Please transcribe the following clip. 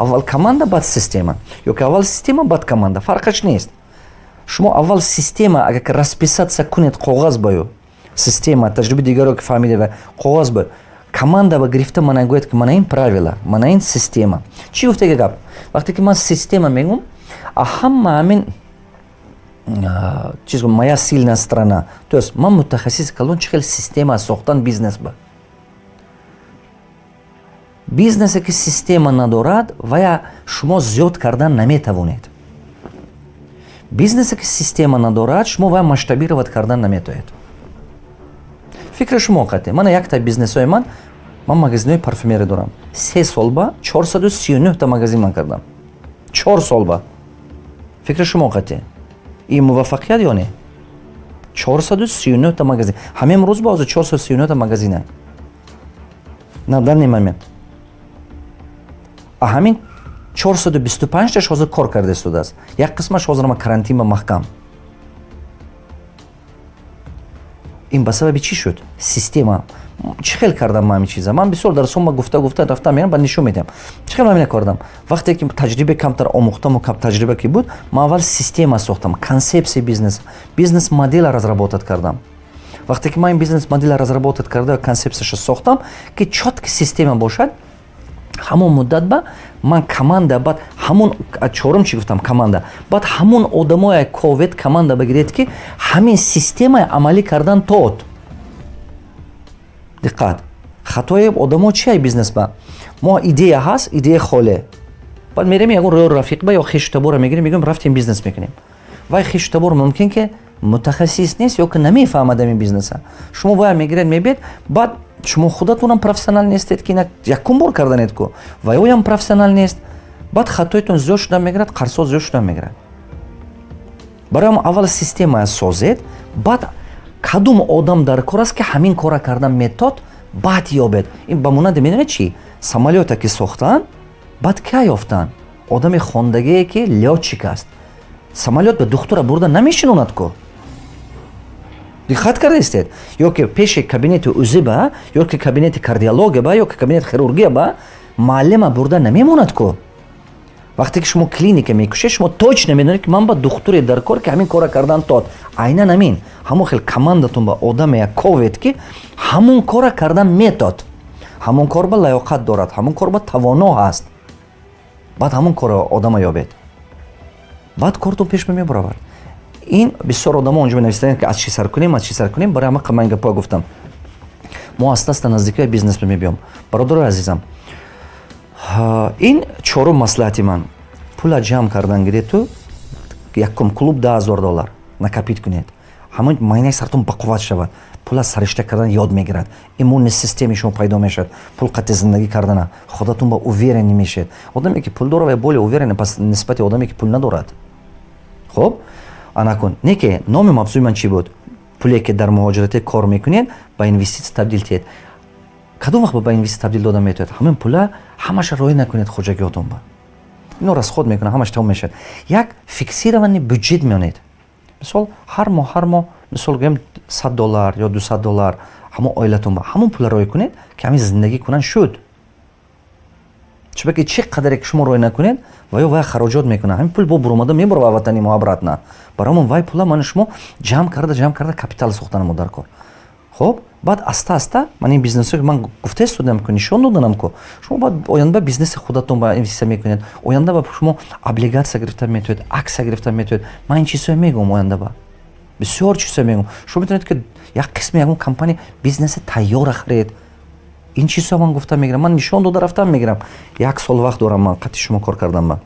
Аввал команда, баъд система, ё ки аввал система, баъд команда, фарқаш нест. Шумо аввал система, агар ки расписаться кунед коғаз баю система, таҷрибаи дигаро ки фаҳмида ва коғаз ба команда ба гирифта, мана гӯяд, ки мана ин правила, мана ин система. Чӣ гуфтаги гап? Вақте ки ман система мегӯм, а ҳама ҳамин чиз моя сильная сторона, то есть ман мутахассиси калон, чӣ хел система сохтан бизнес ба. Бизнесе, ки система надорад, вая шумо зиёд кардан наметавонед. Бизнесе, ки система надорад, шумо вая масштабировать кардан наметавонед. Фикри шумо қатъе. Мана якта бизнесҳои ман, ман магазинҳои парфюмерия дорам. 3 сол ба 439 та магазин ман кардам, 4 сол ба. Фикри шумо қатъе, ин муваффақият ё не? 439 та магазин ҳамин рӯз ба ҳозир 439 та магазина на данный момент. А ҳамин 425 таш ҳозир кор карда истодааст, як қисмаш ҳозир ама карантин ба маҳкам. Ин ба сабаби чӣ шуд? Система. Чӣ хел кардам ман ҳамин чиза? Ман бисёр дарсома гуфта гуфта рафтам, мерам, ба нишон медиҳам, чӣ хел ман ина кардам. Вақте ки таҷриба камтар омӯхтаму кам таҷриба ки буд, ман аввал система сохтам, концепсия бизнес, бизнес модела разработать кардам. Вақте ки ман ин бизнес модела разработать карда, концепсияша сохтам, ки чётки система бошад, ҳамон муддат ба ман команда, баъд ҳамон чорум чӣ гуфтам, команда. Баъд ҳамон одамое ковед, команда бигиред, ки ҳамин системаи амалӣ кардан тод. Диққат, хатои одамо чи ай бизнес ба мо? Идея ҳаст, идея холе, баъд мерем, ягон роҳи рафиқба ё хешу табора мегирем, мегӯем: «Рафтем, бизнес мекунем». Вай хешу табор мумкин ки мутахассис нест ё ки намефаҳмад ҳамин бизнеса. Шумо вая мегиред, мебед, баъд шумо худатонам профессионал нестед, ки якум бор карданед ку, ва оям профессионал нест. Баъд хатоитон зиёд шуда мегирад, қарзҳо зиёд шуда мегирад. Барои аввал система созед, баъд кадом одам дар кор аст, ки ҳамин кора кардан метод, баъд ёбед. Ин ба монанди, медонед чӣ, самолёта ки сохтанд, баъд кай ёфтанд? Одами хондагие, ки лётчик аст. Самолёт ба духтура бурда намешинонад ку, диққат кардаистед? Ё ки пеши кабинети УЗИ ба, ё ки кабинети кардиология ба, ё ки кабинети хирургия ба муаллима бурда намемонад ку. Вақте ки шумо клиника мекушед, шумо точно медонед, ки ман ба духтуре дар кор, ки ҳамин кора кардан тод. Айнан ҳамин, ҳамон хел командатон ба одаме ковед, ки ҳамон кора кардан метод, ҳамон кор ба лаёқат дорад, ҳамон кор ба тавоно ҳаст. Баъд ҳамон кора одама ёбед, баъд кортон пеш мебаравад. Ин бисёр одамо онҷо менависанд, ки аз чӣ сар кунем, аз чӣ сар кунем. Барои ҳама ман гапҳоя гуфтам. Мо аста аста наздикии бизнес мебиём. Бародарои азизам, ин чорум маслиҳати ман: пула ҷамъ кардан гирету, якум клуб 10 000 доллар накопить кунед, ҳамон майнаи сартон бақувват шавад, пула саришта кардан ёд мегирад, иммунный системаи шумо пайдо мешавад, пул қатъи зиндагӣ кардана худатон ба уверенный мешавед. Одаме, ки пул дорад, ва более уверенный пас нисбати одаме, ки пул надорад. Хуб, анакун не ки номи мавзӯи ман чӣ буд? Пуле, ки дар муҳоҷирате кор мекунед, ба инвеститсия табдил диҳед. Кадом вақт ба инвеститсия табдил дода метавонед? Ҳамин пула ҳамаша роӣ накунед хоҷагиётон ба, ино расход мекунад, ҳамаш тамом мешавад. Як фиксированный бюджет меонед. Мисол, ҳар моҳ, ҳар моҳ, мисол гӯем, 100 доллар ё 200 доллар ҳамон оилатон ба ҳамон пула роӣ кунед, ки ҳамин зиндагӣ кунан шуд. Чунки чӣ қадаре ки шумо роӣ накунед, ва ё вай хароҷот мекунад, ҳамин пул бо буромада мебарова ватани мо обратно. Барои ҳамон вай пула ман шумо ҷамъ карда, ҷамъ карда, капитал сохтана мо дар кор. Хуб, баъд аста аста ман ин бизнесҳое, ки ман гуфта истодам ку, нишон доданам ку, шумо баъд оянда бизнеси худатон ба инвеститсия мекунед. Оянда ба шумо облигация гирифта метавонед, акция гирифта метавонед. Ман ин чизҳое мегӯям, оянда ба бисёр чизҳое мегӯям. Шумо метавонед, ки як қисми ягон компания, бизнеси тайёра харед. Ин чизҳо ман гуфта мегирам, ман нишон дода рафтам мегирам. Як сол вақт дорам ман қатъи шумо кор кардан ба.